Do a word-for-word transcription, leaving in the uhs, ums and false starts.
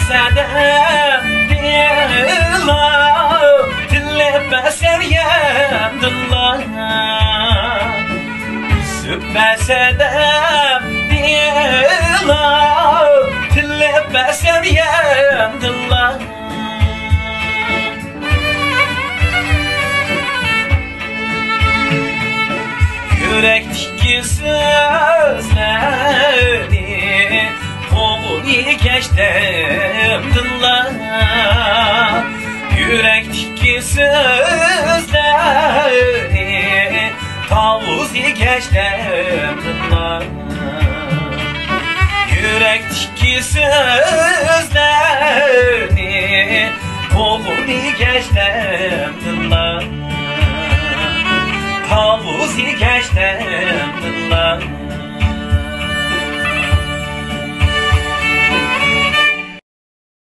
سەدەم دىلا، تىللەپ بەسەر يەمدىلا. ئۈزۈپ بەسەدەم دىلا، تىللەپ بەسەر يەمدىلا. يۈرەكتىكى سۆزلەرنى قوبۇل يېگەچتىم دىلا. يۈرەكتىكى سۆزلەرنى تاۋۇز يېگەچتىم دىلا. يۈرەكتىكى سۆزلەرنى قوبۇل يېگەچتىم دىلا. تاۋۇز يېگەچتىم دىلا.